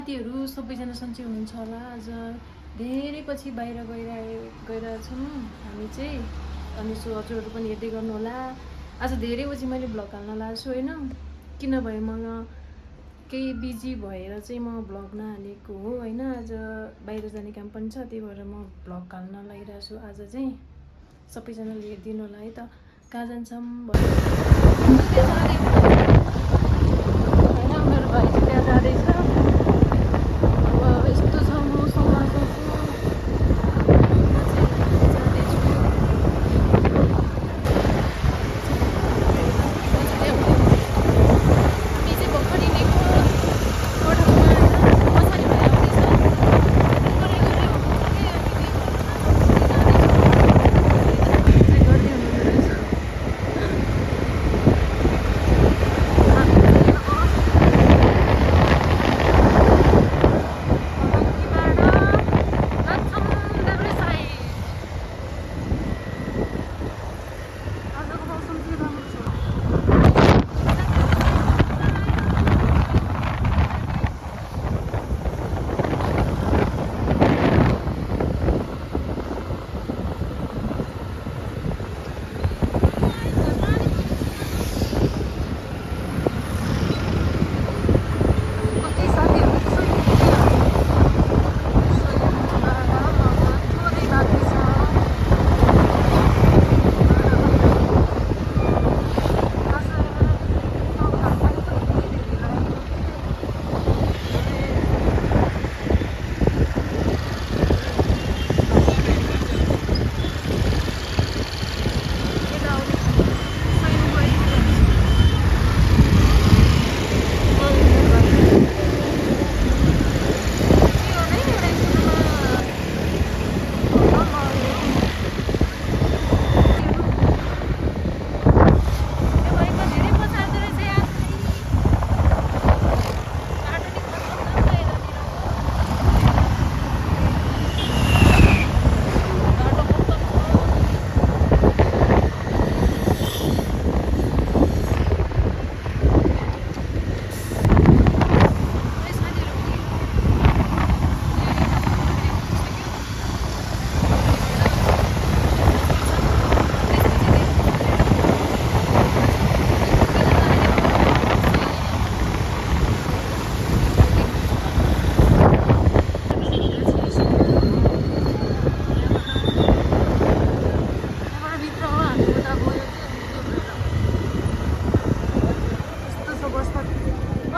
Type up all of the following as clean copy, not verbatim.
साथीहरू सबैजना सन्चै हुनुहुन्छ होला। आज धेरै पछि बाहिर गइरहेछौँ हामी चाहिँ, अनि सो हजुरहरू पनि हेर्दै गर्नु होला। आज धेरै पछि मैले भ्लग हाल्न लाग्छु होइन, किनभने म केही बिजी भएर चाहिँ म भ्लग नहालेको हो होइन। आज बाहिर जाने काम पनि छ, त्यही भएर म भ्लग हाल्न लागिरहेको छु। आज चाहिँ सबैजनाले हेरिदिनु होला है त। कहाँ जान्छौँ होइन, मेरो भाइ चाहिँ त्यहाँ जाँदैछ। यस्तो छ मौसम आजको।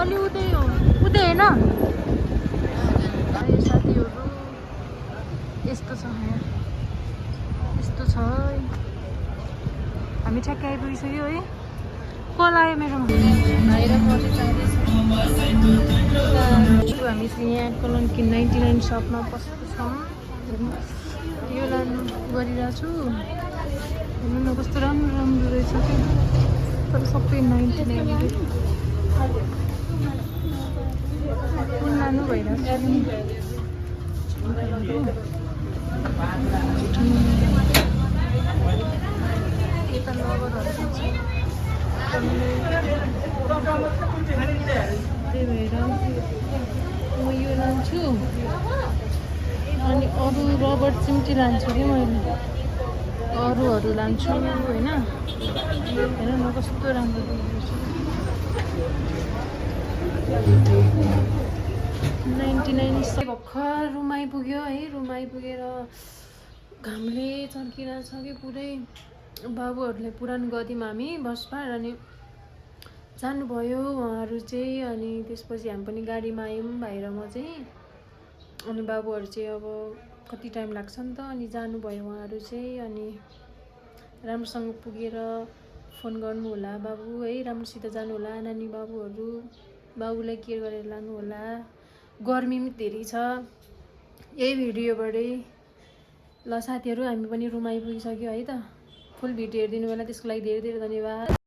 अलि उतै हो, उतै होइन साथीहरू। यस्तो छ यहाँ, यस्तो छ है। हामी ठ्याक्कै आइपुगिसक्यो है। कल आयो मेरोमा, भाइ र म चाहिँ जाँदैछौँ। हामी चाहिँ यहाँ कलङ्की 99 सपमा पसेको छौँ। यो लानु गरिरहेको छु। हेर्नु न कस्तो राम्रो राम्रो रहेछ क्या, तर सबै 99। कुन लानु भइरहेको यता लबरहरू छ, त्यही भएर म यो लान्छु। अनि अरू रबर चिम्टी लान्छु कि मैले, अरूहरू लान्छु होइन। हेर न कस्तो राम्रो रहेछ। 99 भर्खर रुम आइपुग्यो है। रुम आइपुगेर घामले चर्किरहेको छ कि पुरै। बाबुहरूले पुरानो गद्यौँ हामी बसमा, अनि जानुभयो उहाँहरू चाहिँ। अनि त्यसपछि हामी पनि गाडीमा आयौँ, भाइ र म चाहिँ। अनि बाबुहरू चाहिँ अब कति टाइम लाग्छ नि त, अनि जानुभयो उहाँहरू चाहिँ। अनि राम्रोसँग पुगेर फोन गर्नु होला बाबु है, राम्रोसित जानु होला नानी बाबुहरू। बाबुलाई केयर गरेर लानु होला, गर्मी पनि धेरै छ यही भिडियोबाटै। ल साथीहरू, हामी पनि रुम आइपुगिसक्यो है त। फुल भिडियो हेरिदिनु होला, त्यसको लागि धेरै धेरै धन्यवाद।